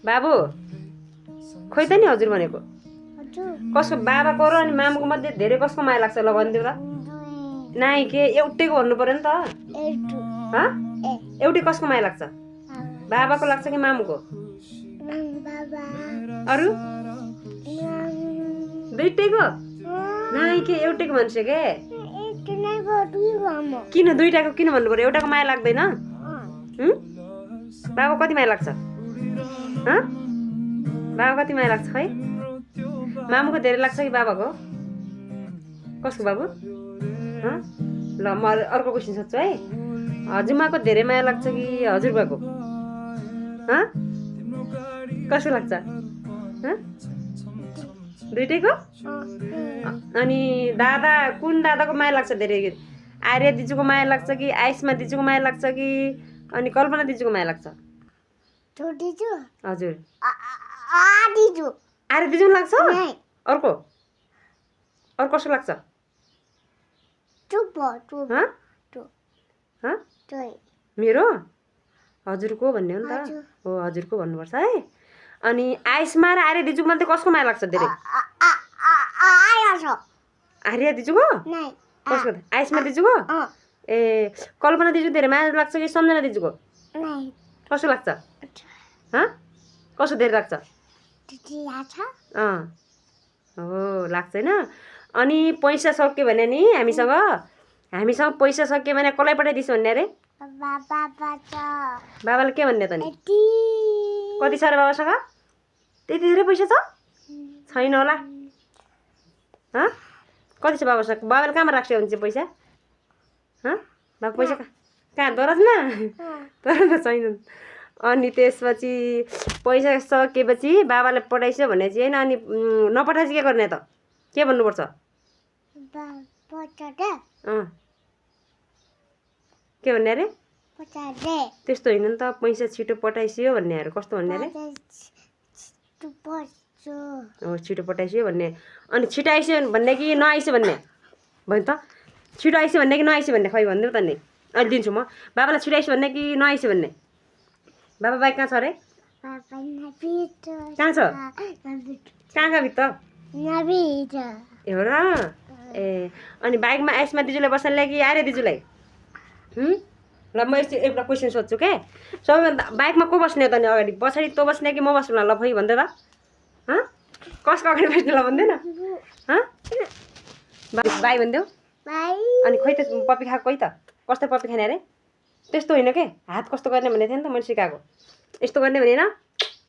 बाबु खोइ त नि हजुर भनेको कसको बाबाको र अनि मामुको मध्ये धेरै कसको माया लाग्छ ल भनिदेऊ त नाइ के एउटैको भन्नु पर्यो नि त एउटै कसको माया लाग्छ बाबाको लाग्छ कि मामुको अरु दुईटैको नाइ के एउटैको भन्छ के किन दुईटाको किन भन्नु पर्यो एउटाको माया लाग्दैन बाबा कति माया लाग्छ बाबा कति माया लाग्छ खै मामुको धेरै लाग्छ कि बाबाको कसको बाबु ल म अर्को क्वेसन सोध्छु है हजुरमाको धेरै माया लाग्छ कि हजुरबाको कसको लाग्छ दुईटैको अनि दादा कुन दादाको माया लाग्छ धेरै आर्य दिजुको माया लाग्छ कि आइस्मा दिजुको माया लाग्छ कि अनि कल्पना दिजुको माया लाग्छ हजुर आर्य दिजुको लाग्छ अर्को कसको लाग्छ मेरो हजुरको भन्ने हो नि त हो हजुरको भन्नुपर्छ है अनि आइस्मा र आर्य दिजुको मध्ये कसको माया लाग्छ धेरै आर्य दिजुको कसको आइस्मा दिजुको ए कल्पना दिजु धेरै माया लाग्छ कि सम्झना दिजुको कसको लाग्छ कसको धेरै लाग्छ हो लाग्छ होइन अनि पैसा सक्यो भने नि हामीसँग पैसा सक्यो भने कसलाई पठाइदिस् भन्ने अरे बाबाले के भन्ने त नि कति छ र बाबासँग त्यति धेरै पैसा छैन होला कति छ बाबासँग बाबाले कहाँमा राख्छ भने चाहिँ पैसा बाबा पैसा कहाँ दराजमा दराजमा छैन अनि त्यसपछि पैसा सकेपछि बाबाले पठाइस्यो भने चाहिँ होइन अनि नपठाएपछि के गर्ने त के भन्नुपर्छ के भन्ने अरे त्यस्तो होइन नि त पैसा छिटो पठाइस्यो भन्नेहरू कस्तो भन्ने अरे हो छिटो पठाइस्यो भन्ने अनि छिटो आइस्यो भन्ने कि नआइस्यो भन्ने भयो त छिटो आइस्यो भन्ने कि नआइस्यो भन्ने खै भनिदेऊ त नि अहिले दिन्छु म बाबालाई छिटो आइस्यो भन्ने कि नआइस्यो भन्ने बाबा बाइक कहाँ छ अरे कहाँ छ कहाँ भित्र ए हो र ए अनि बाइकमा आइसमा दिजुलाई बस्नलाई कि आर्य दिजुलाई ल म यस्तो एउटा क्वेसन सोध्छु के सबैभन्दा बाइकमा को बस्ने त नि अगाडि पछाडि तँ बस्ने कि म बस्नु ल फै भन्दै त कसको अगाडि बस्ने ल भन्दैन बाई भनिदेऊ अनि खोइ त पपी खाएको कोही त कस्तो पपी खाने अरे त्यस्तो होइन के हात कस्तो गर्ने भन्ने थियो नि त मैले सिकाएको यस्तो गर्ने भने